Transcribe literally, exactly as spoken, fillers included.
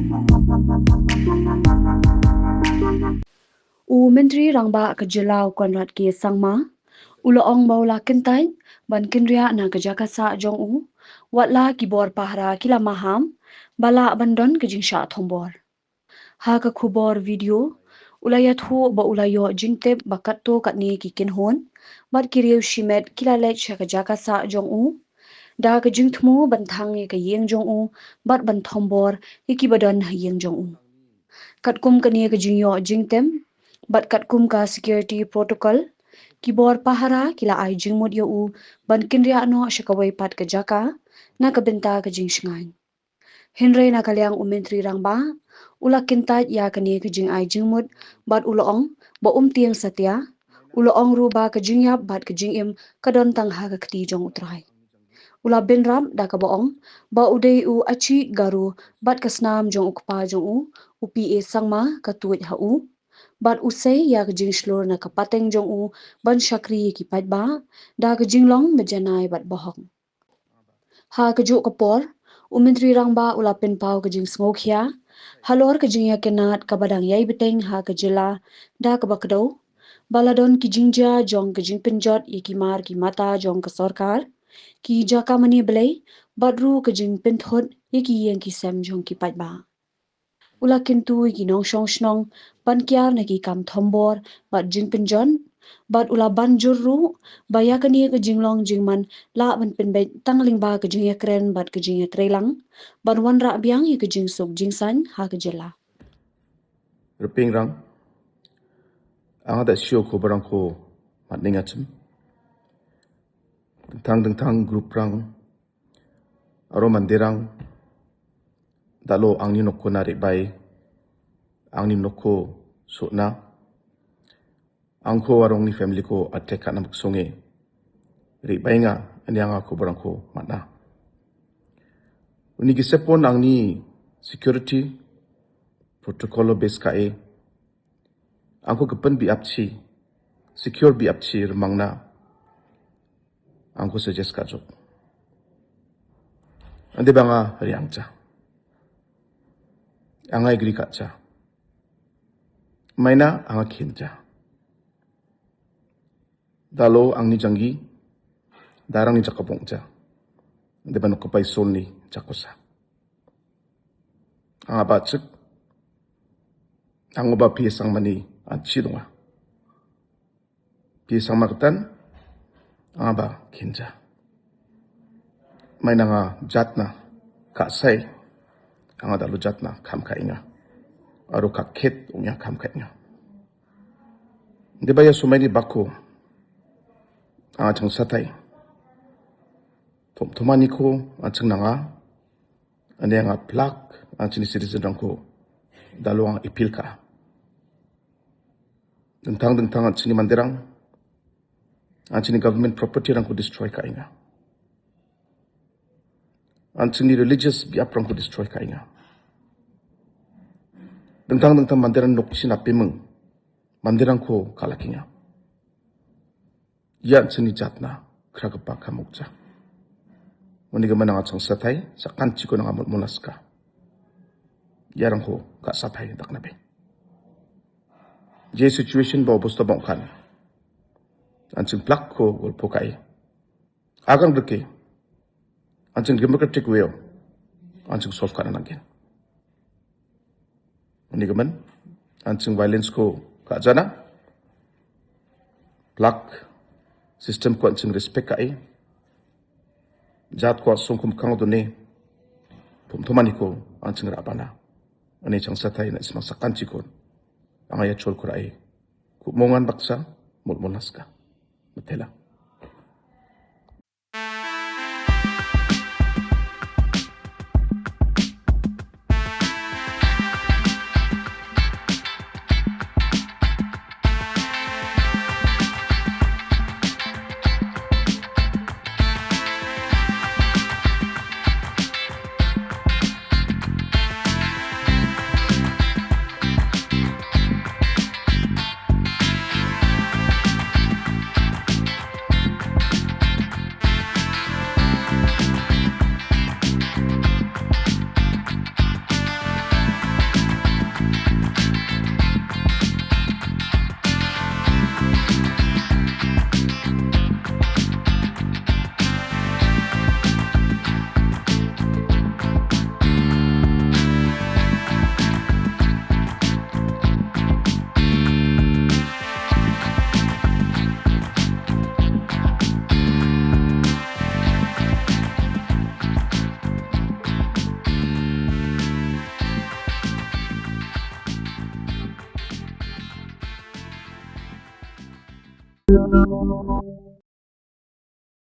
U Myntri Rangbah ka jylla u Conrad K Sangma u la ong ba u la kyntait ban kynriah na ka jaka sah jong u, wat la ki bor pahara ki la maham ba lah ban don ka jingshah thombor. Ha ka khubor video u la ïathuh ba u la ïoh jingtip ba katto katne ki kynhun bad ki riew shimet ki la leit sha ka jaka sah jong u da ka jingthmu ban thang ïa ka ïing jong u bad ban thombor ïa ki ba don ha ïing jong u. Katkum kane ka jingïoh jingtip bad katkum ka security protocol, ki bor pahara ki la ai jingmut ïa u ban kynriah noh sha kawei pat ka jaka na ka bynta ka jingshngaiñ. Hynrei na ka liang u Myntri Rangbah u la kyntait ïa kane ka jingai jingmut bad u la ong ba um tieng satia. U la ong ruh ba ka jingïap bad ka jingim ka don tang ha ka kti jong U Trai. U la bynrap da kaba ong ba u dei u Achik Garo bad ka snam jong u kpa jong u, u P A Sangma, ka tuid ha u bad u sei ïa ka jingshlur na ka pateng jong u ban shakri ïa ki paidbah da ka jinglong ba janai bad bahok. Ha kajuh ka por u Myntri Rangbah u la pynpaw ka jingsngewkhia halor ka jingïakynad kaba dang ïai bteng ha ka jylla da kaba kdew ba la don ki jingjia jong ka jingpynjot ïa ki mar ki mata jong ka sorkar, ki jaka mane blei bad ruh ka jingpynthut ïa ki ïing ki sem jong ki paidbah. U la kyntu ïa ki nongshong shnong ban kiar na ki kam thombor bad jingpynjot bad u la ban jur ruh ba ïa kane ka jinglong jingman lah ban pynbeit tang lyngba ka jingïakren bad ka jingïatreilang ban wanrah biang ïa ka jingsuk jingsaiñ ha ka jylla. Rping rang, anga da sio ko barang ko mat ninga chim. Dengtang dengtang grup rang, aro mandirang, dalo angni nokko na ribai, angni nokko sona, angko arong ni family ko attack na maksonge. Ribai nga, ani anga ko barang ko mana. Uni ki sepon angni security protocol base ka e. Angko kepen bi apchi, secure bi apchi remang na. Angko suggest ka jok. Ande banga riang cha. Anga igri ka cha. Maina anga khin cha. Dalo angni janggi, darang ni jakabong cha. Ande bano kapai sol ni jakosa. Anga ba chik, ango ba P A Sangma ni an chi dunga. P A Sangma katan, anga ba khin cha. Maina nga jatna ka sai, anga dalo jatna kam ka inga. Aro ka khet ungya kam ka inga. Deba ïa sumai ni bako, anga chang satai. Thom thomani ko, anga chang nanga, ane anga plak, anga chini citizen rangko, dalo anga ipil ka. Dengtang dengtang an chini mandirang, an chini government property rangko destroy ka inga. An chini religious biap rangko destroy ka inga. Dengtang dengtang mandirang nok china pimeng, mandirang ko kalakinga. Ïa chini jatna, kra kapa kamuk cha. Mani ka manang achang satai, sakan chiko nang amot molaska. Ïa rangko ka satai dak nabe. Je situation ba obosta bong kan. An ching plak ko golpo kai. Agang deke. An ching democratic way. An ching solve kan anangin. Ani gaman, an ching violence ko ka jana. Plak system ko an ching respect ka e. Jat ko song kum kang done. Pum thomani ko an ching rabana. Ani chang satai na isma sakan chikon. Anga ïa chol ko rai. Ku mongan baksa, mul mulaska. Matela.